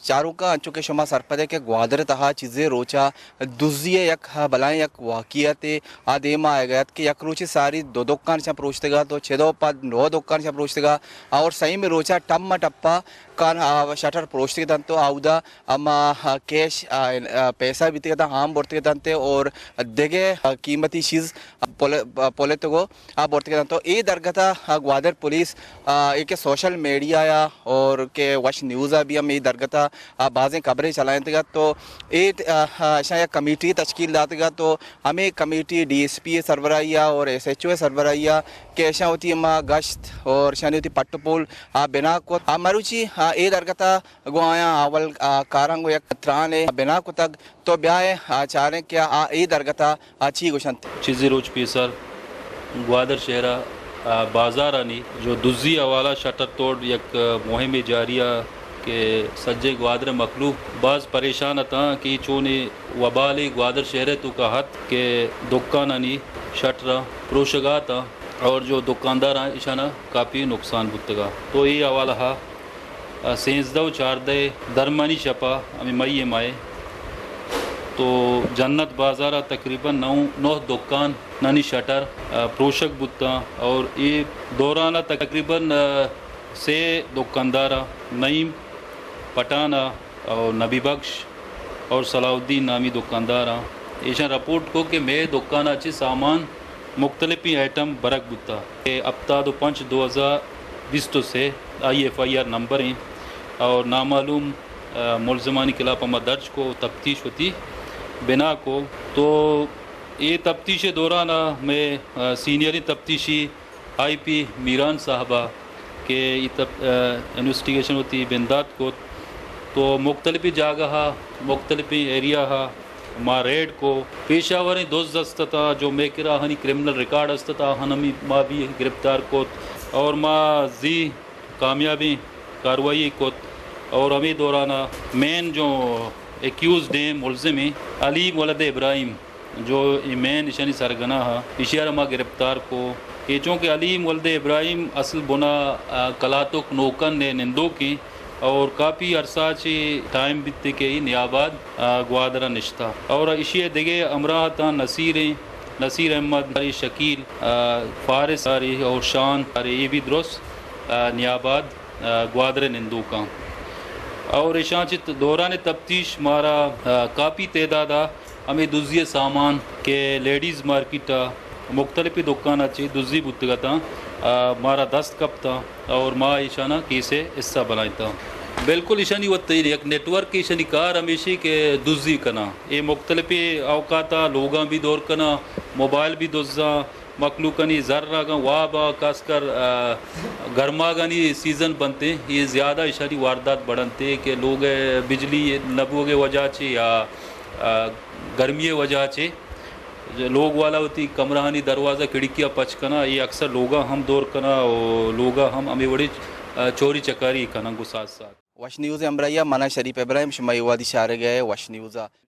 چاروکاں، انچو کہ شما سرپد ئے کہ گوادر ءِ تہا چیزے روچ ءَ دزی ءِ یک بلائیں یک واقعیتے آ دیم ءَ آیگ ءَ ات کہ یک روچے ساری دو دکان شاں پروشتگ ات ءُ چدو پد نو دکان شاں پروشتگ ات اور سئیمی روچ ءَ ٹم ءَ ٹپ ءَ کان آ شٹر پروشتگ اتنت ءُ آودا ہما کیش، آ، آ، پیسہ بیتگ اتنت، ہم برتگ اتنت اور دگہ، آ، قیمتی چیز پل-، پلتگ ءُ آ برتگ اتنت۔ تو اے درگت ءَ، آ، گوادر پولیس، آ، اے کہ سوشل میڈیا ءَ اور کہ وش نیوز ءَ بھی ہم اے درگت ءَ، آ، بازیں خبرے چلائینتگ ات۔ تو اے ت-، آ، آ، اشاں یک کمیٹی تشکیل داتگ ات۔ تو ہمے کمیٹی ڈی ایس پی ءِ سربراہی ءَ اور ایس ایچ او ءِ سربراہی ءَ کہ اشاں وتی ہما گشت اور اشانی وتی پٹ ءُ پول آ بنا کت۔ آ مروچی، آ، اے درگت ءَ گوں آیاں اول، آ، کاراں گوں یک ترانے بنا کتگ۔ تو بیائے، آ، چاریں کہ آ اے درگت ءَ آ چی گوشنت۔ چیزے روچ پیسر گوادر شہر ءَ، آ، بازارانی جو دزی حوالہ شٹر توڑ یک مہمے جاری ءَ کہ سجیں گوادر ءِ مخلوق باز پریشان اتاں کہ چونیں وبالے گوادر شہر ءِ توکا ات کہ دکانانی شٹراں پروشگ ءَ اتاں اور جو دکانداراں اشاناں کافی نقصان بوتگ ءَ۔ تو اے حوالہ ءَ سیزدہ ءُ چاردہ درمانی شپ ءَ ہمے مئی ءِ ماہ ءَ تو جنت بازار ءَ تقریباً نو، نو دکانانی شٹر، آ، پروشگ بوتاں اور اے دوران ءَ تقریباً، آ، سے دکاندار ءَ نعیم پٹھان ءَ اور نبی بخش اور صلاح الدین نامی دکانداراں ایشاں رپورٹ کو کہ مئے دکان ءَ چہ سامان مختلفیں آئٹم برگ بوتا کہ ہفتاد ءُ پنچ دو ہزار بیست ءُ سے I F I R number ایں اور نامعلوم، آ، ملزمانی خلاف ہما درج کو تفتیش وتی بنا کو۔ تو اے تفتیش ءِ دوران ءَ مئے، آ، سینئریں تفتیشی آئی پی میران صاحب ءَ کہ اے تپ-، آ، انویسٹیگیشن وتی بندات کت تو مختلفیں جاگہ ءَ، مختلفیں ایریا ءَ ما ریڈ کو۔ پیشہ وریں دز است اتاں جو مئے کرا آہانی کرمنل ریکارڈ است اتاں، آہاں ہم ما بھی گرفتار کت اور ما زی کامیابیں کاروائی کت اور ہمے دوران ءَ مین جو ایکیوزڈ ایں، ملزم ایں، علیم ولد ابراہیم، جو اے مین ایشانی سرگنا ہا، ایشی ءَ را ما گرفتار کو کہ چونکہ علیم ولد ابراہیم اصل بنا، آ، کلاتک نوکن ءِ نندوکیں اور کافی عرصہ چہ ٹائم بیتے کہ اے نیاباد، آ، گوادر ءَ نشتا اور ایشی ءِ دگہ ہمراہ تاں نصیر ایں، نصیر احمد، ارے شکیل، آ، فارس، ارے اور شان، ارے اے بھی درست، آ، نیاباد، آ، گوادر ءِ نندوکاں اور ایشاں چہ دوران تفتیش مارا، آ، کافی تعداد ءَ ہمے دزی ءِ سامان کہ لیڈیز مارکیٹ ءَ مختلفیں دکان ءَ چہ دزی بوتگ اتاں، آ، مارا دست کپتاں اور ما ایشاناں کیس ءِ حصہ بنائینتاں۔ بالکل ایشانی وت یک نیٹ ورک، ایشانی کار ہمیشی کہ دزی کناں۔ اے مختلفیں اوقات ءَ لوگاں بھی دور کناں، موبائل بھی دزاں، مخلوقانی زر اگاں واب ءَ، خاص کر، آ، گرماگانی سیزن بنتے، اے زیادہ ایشانی واردات بڑھنتے کہ لوگ ءِ بجلی نہ بوگ ءِ وجہ چہ یا، آ، گرمی ءِ وجہ چہ لوگ والا وتی کمرہانی دروازہ کھڑکی ءَ پچ کناں، اے اکثر لوگاں ہم دور کناں و لوگاں ہم ہمے وڑیں، آ، چوری چکاری کناں گوں ساتھ ساتھ۔ وش نیوز ءِ ہمراہی ءَ من آں شریف ابراہیم، شمئے وہدی چارگ ءَ وش نیوز ءَ۔